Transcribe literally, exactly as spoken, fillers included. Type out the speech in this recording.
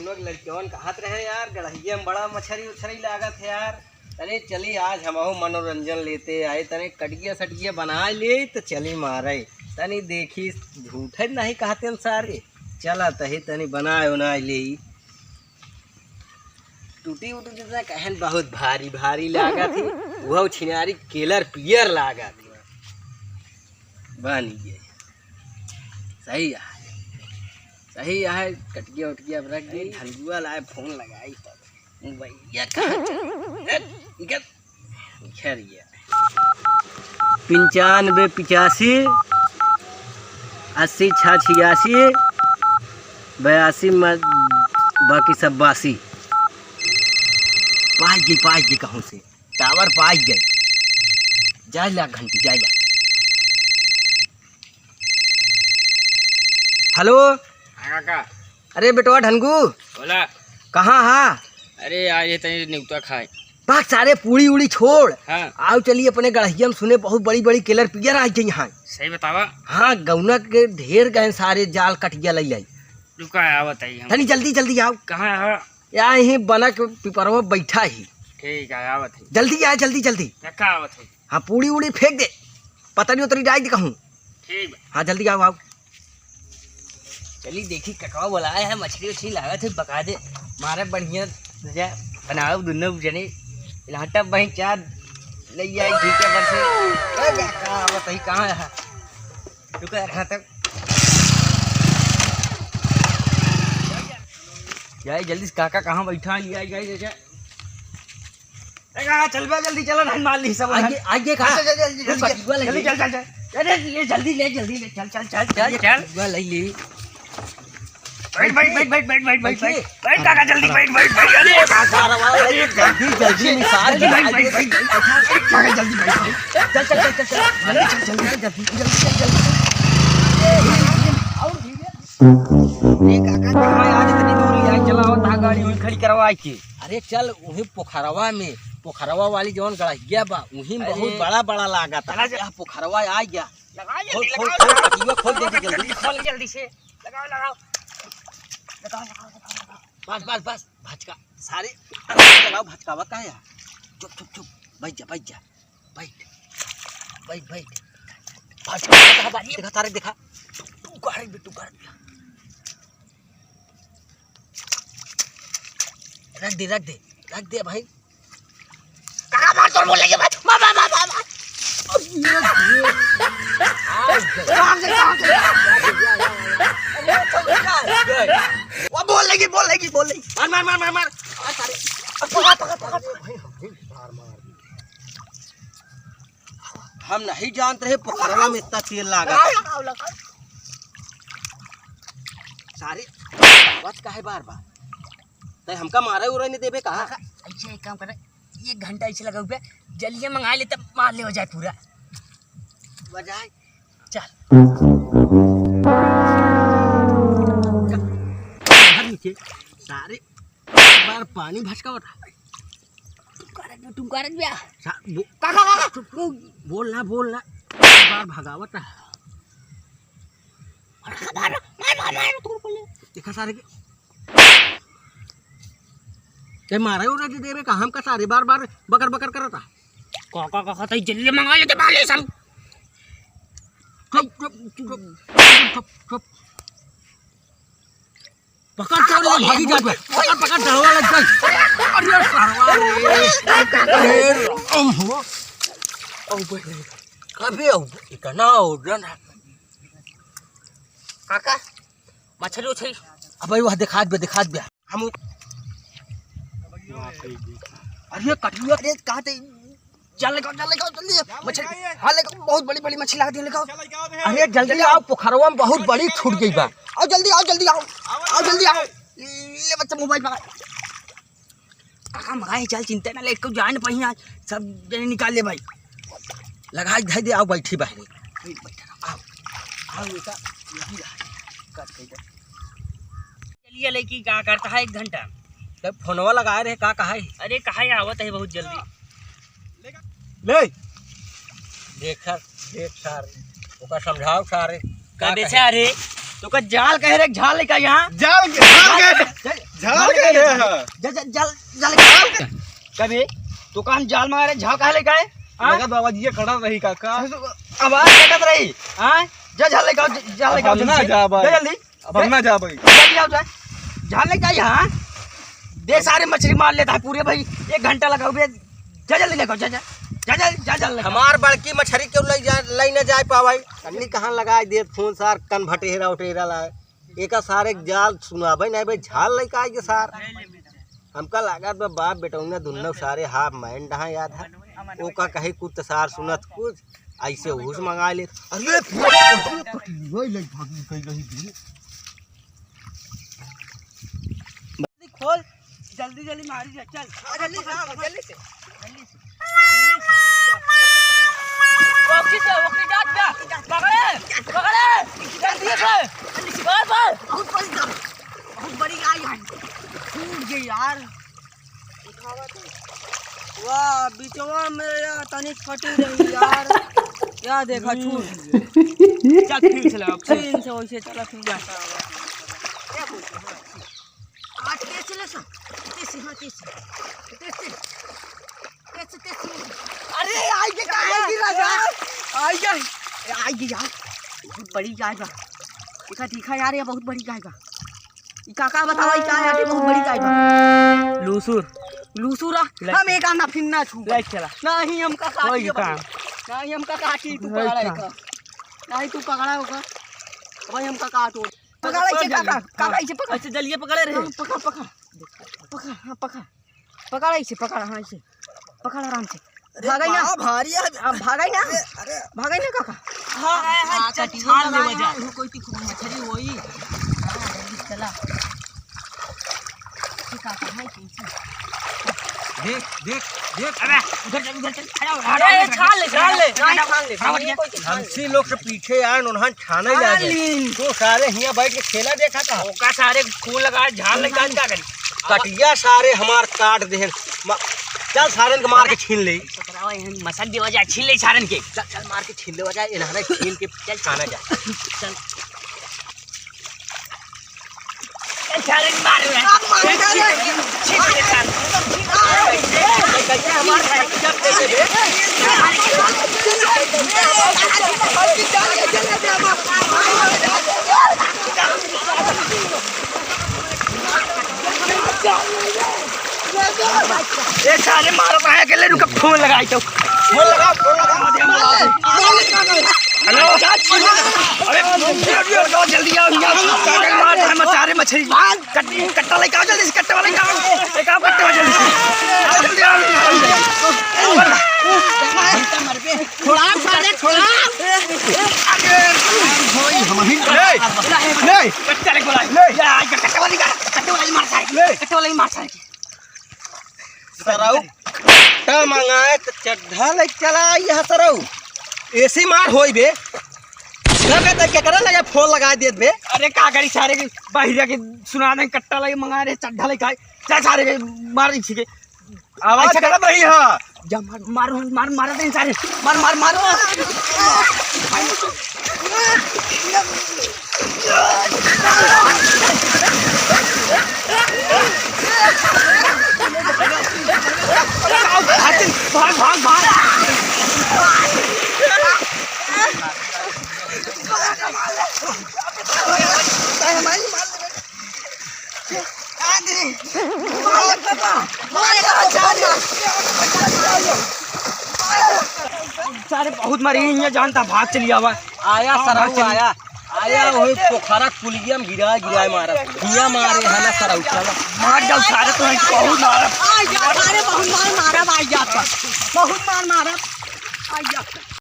लोग लड़कियन कहत रहे यार, गड़हिया में बड़ा मछरी उछरी लागत है यार। तनी चली आज हमहू मनोरंजन लेते आए, तनी कटिया सटिया बनाइ ले त चली मारे। तनी देखी झूठे नहीं कहते हैं सारे। चला तही तनी बनाए उनाए ले। टूटी उटी जितना कहन बहुत भारी भारी लागत है। वह छिनारी केलर पियर लागत है। बन गए। सही है, सही है। कटिया उटिया अब रख दी। ढलुआ लाए फोन लगाई तब। भैया कहाँ चल? ए, इधर, इधर ये। पंचानबे पिचासी, अस्सी छः छियासी, बयासी में बाकी सब बासी। पाई गई, पाई गई कहूँ से। टावर पाई गए। जाए ला घंटी, जाए ला। हेलो। हाँ काका। अरे बेटवा ढनगू। बोला। कहाँ हा? अरे यार, ये तनी न्यूता खाए। बात सारे पूड़ी उड़ी छोड़। हाँ। आओ चलिए अपने गड़हिया में, सुने बहुत बड़ी बड़ी केलर पियर आ गई यहाँ। सही बतावा। हाँ, गौना के ढेर गए सारे, जाल कटिया लई आई। रुका, आवत ही हम। तनी जल्दी जल्दी आओ। कहाँ है? या यहीं बना के पिपरवा बैठा ही। ठीक है, आवत ही। जल्दी आ, जल्दी जल्दी। काका आवत ही। हाँ, पूड़ी उड़ी फेंक दे, पतरी उतरी डाल दे कहूँ। ठीक बा। हाँ, जल्दी आओ, आओ। चली देखी, ककवा बोलाए है, मछली उछली लागत है, बका दे, मारे बढ़िया, जा, बनाओ दुनो जने, लाटा बही चार, ले आई, ठीक है, बस। ए, का, का, बताई, कहाँ है? रुको यार, कहाँ तक? जाए जल्दी से, काका कहाँ बैठा है, ले आई, जाए, जाए, जाए। ए, काका, चल बे, जल्दी चल, नहीं मार ली सब। आगे, आगे का? चल, चल, चल, जल्दी, वो कटुआ लग जल्दी, गई। चल, चल, चल। अरे, ये जल्दी ले, जल्दी ले, चल, चल, चल, चल, ये चल। कटुआ लग ली। बैठ, बैठ, बैठ। बैठ। बैठ, काका, जल्दी बैठ, बैठ, बैठ। अरे, काका, अरे, जल्दी, जल्दी निकाल। जल्दी बैठ, बैठ, बैठ, बैठ। काका, जल्दी बैठ, बैठ। चल, चल, चल, चल, चल। जल्दी चल, जल्दी चल, जल्दी, जल्दी चल, जल्दी। और धीरे। ए काका, कहाँ आज इतनी दूर ले आई? चला, और तहाँ गाड़ी हुई खड़ी करवा के। अरे चल, उही पोखरवा में, पोखरवा वाली जौन गड़हिया बा, उही में अरे। बहुत बड़ा बड़ा लागत है। चला जा। यह पोखरवा आ गया। लगा खोल, जल्दी, खोल, लगा, खोल, लगा। कटिया खोल दे जल्दी। जल्दी खोल, जल्दी से। लगाओ, लगाओ। लगाओ, लगाओ, लगाओ, लगाओ। बस, बस, बस, भचका, सारे, लगाओ, भचकावा का है? चुप, चुप, चुप, बैठ जा, बैठ जा। बैठ, बैठ, बैठ। बस, देखा, देखा, तारे देखा। तू, तू गाड़ी में, तू गाड़ी में। रख दे, रख दे, रख दे भाई। कहाँ मार तोड़ बोल रही है भाई? मार, मार, मार, मार, मार। अब ये, ये। कहाँ से, कहाँ से? वो बोल लेगी, बोल लेगी, बोल लेगी। मार, मार, मार, मार, मार। आ, सारे। अब पकड़, पकड़, पकड़। भाई, हम भी मार मार दी। हम नहीं जानत रहे पोखरवा में इतना तेल लागत। लगाओ, लगाओ, लगाओ। सारे, आवाज काहे बार बार? तै हमका मारे उरे नहीं देबे का? काका, ऐसे एक काम करे, एक घंटा ऐसे लगाओ बे, जलिया मंगा ले तब मार ले हो जाए पूरा। बजाए। चल। घर नीचे, सारे बार पानी भटकावत है। तुम करत बे, तुम करत बे। सा-, बो-, काका, काका। चुप, चुप, बोल ना, बोल ना। बार भगावत है। मार, मार, मार, मार, मार, तोड़ को ले। देखा सारे के। ते मारे उरे दे रे, का हमका सारे बार बार बकर बकर करता। काका, काका, तई जल्दी मंगा लेते बाले सब। चुप, चुप, चुप, चुप, चुप। पकड़, पकड़, ले, भागी जात बा। पकड़, पकड़, डरवा लग जाए। अरे, सरवा रे। अरे, राम हो। अब कभी अब इतना हो जाना। काका, मछली उछली। अबे, वह दिखात बे, दिखात बे। हम उ-, अरे, कटुआ रे, कहाँ ते? चल, लेके आओ, चल, लेके आओ, जल्दी। मछली, हाँ, लेके आओ, बहुत बड़ी, बड़ी मछली लागत है, लेके आओ। अरे, जल्दी आओ, पोखरवा में बहुत बड़ी छूट गई बा। आओ, जल्दी आओ, जल्दी आओ। आओ, जल्दी आओ। ले बच्चा, मोबाइल पकड़। काका, मगाई, चल, चिंता ना ले, को जान पहिया, सब जने निकाल ले भाई। लगाई, धई दे, आओ, बैठी बाहरे। आओ, आओ, बेटा, यही रहा। कट गई। चलिए, लड़की का करता है एक घंटा। तब फोनवा लगाए रहे, का कहा है? अरे, कहा है, आवत है बहुत जल्दी। ले। देख सर, देख सर, ओका समझाओ सारे। का का दे कहे? सारे? तो का जाल कहे रे, झाल लेकर यहाँ। जाल के, जाल के। चल। झाल के ले है। जा, जा, जाल, जाल के। कभी दुकान जाल मारे, झाल काहे लेके आए? हाँ? लगत बाबा जी ये खड़ा रही काका। आवाज कटत रही। हाँ? जा झाल लेके आओ, जा, झाल लेके आओ अब हम ना जल्दी। जा भाई। जा जल्दी। अब हम ना जा भाई। जल्दी आओ, जा। झाल लेके आई, हाँ? दे सारे मछली मार लेता है पूरे भाई। एक घंटा लगाओ बे। जा जल्दी लेके आओ, जा, जा। जा जल्दी, जा जल्दी लेके आओ। हमार बड़की मछली क्यों लई जा, लई ना जाए पावाई? अन्नी कहाँ लगाए देत फोन सार, कन भटेरा उटेरा लाए। एका सारे के जाल सुनाबे नहीं भाई, झाल लइका आई के सार। हमका लागत बा बाप बेटौना दुन्नो सारे हाफ माइंड हाँ याद है। ओका कही कुछ तो सार सुनत कुछ, ऐसे हुस मंगा ले। अरे जल्दी खोल, जल्दी जल्दी मारी जा, चल। हाँ, जल्दी से, हाँ, जल्दी से। जल्दी से। ओखी से, ओखी जात बा। पकड़े, पकड़े। जल्दी से। बार, बार। बहुत बड़ी गाय, बहुत बड़ी गाय है। छूट गई यार। वाह, बिचवा में या तनी कटी रही यार। या देखा, छूट गई। चल, ठीक से लगा। ठीक से, वैसे चला, ठीक है। क्या बोलते हैं? हाँ, ठीक। आज तेज से ले सा। तेज से, हाँ, तेज से। तेज से। तेज से, तेज से। अरे, आई के कहाँ है गिरा जा? आई के, आई के यार। बहुत बड़ी गाय बा। देखा, देखा यार, ये बहुत बड़ी गाय बा। ई काका बतावा, ई का है? बहुत बड़ी गाय बा। लूसुर। लूसुर आ? ले। हम एक आना फिर ना छू। ले चला। नहीं, हमका काटी कोई है काम। भाई। नहीं, हमका काटी, तू कोई पकड़ा काम। एका। नहीं, तू पकड़ा ओका। भाई, हमका काटो। पकड़ ऐसे पकड़। काका, काका ऐसे पकड़। ऐसे जलिए पकड़े रहे। हाँ, पकड़, पकड़। पकड़, हाँ, पकड़। पकड़ ऐसे, पकड़, हाँ, ऐसे। पकड़ आराम से। अरे भागै ना। बा भारी है। हाँ, भागै ना। अरे, अरे। भागै ना, काका। हाँ, हाँ, हाँ, चल, कटियो छान ले लगा वजह। यहाँ, कोई ती खूब मछली होई। हाँ, जल्दी चला। ये काका, हाँ, कैसे? देख, देख, देख। अबे, उधर चल, उधर चल। खड़ा हो, खड़ा हो, अरे, खड़ा हो, छान ले, खड़ा हो, छान ले। खड़ा हो, नहीं, छान ले, खड़ा हो, नहीं, कोई ती छान ले। हमसी लोग से पीछे यार, उन्हन छाने छान लागे। लीन। तो सारे हियाँ बैठ के खेला देखा था। ओका सारे फोन लगा, झाल लगा, का करी? कटिया सारे हमार काट देहन। मा-, चल सारन के मार के छीन ले। पकड़ावा, एहन मसल देवा जा, छीन ले सारन के। चल, चल मार के छीन लेवा जा, इन्हने छीन के चल खाना जा। चल। ए, सारन मार रहा है। आप मार रहा है। छीन ले सारन। ए, कैसे हमार भाई जब दे दे बे। ए सारे मारत आए अकेले, रुक, फोन लगाई तो। फोन लगा, फोन लगा। हेलो। अरे, जल्दी आओ, यहाँ सारे मार रहे हैं, सारे मछली। कट-, कट्टा लेके आओ जल्दी से, कट्टा वाला लेके आओ। लेके आओ कट्टा वाला जल्दी से। आओ जल्दी, आओ, आओ जल्दी। छोड़ा सारे, छोड़ा। भाई, हम ही ले, ले। कट्टा लेके बोला। ले। या, या, कट्टा वाला निकाल, कट्टा वाला ही मार सारे। ले। कट्टा वाला ही मार सारे। सरऊ, कट्टा मंगाए तो चड्ढा लेके चला आई है सरऊ। ऐसी मार होई बे। लगे तो केकरा लगे फोन लगा देत बे। अरे का करी सारे की बहिरा के सुना दे, कट्टा लगे मंगा रहे, चड्ढा लेके आए। चल सारे के मार दी छीके। आवाज ऐसा करा बही हा। जा मार, मार, मार, मार दे सारे। मार, मार, मार। भाग, भाग, भाग। सारे बहुत मरी हैं, ये जानता, भाग चली आवा। आया सरऊ, आया। आया वही पोखरा कुलिया में गिराए, गिराए मारा। हिया मारे है ना सरऊ, चला। मार जाओ सारे, तो है बहुत मारा। आ जा, सारे बहुत मार मारा, भाई जाता। बहुत मार मारा, भाई जाता।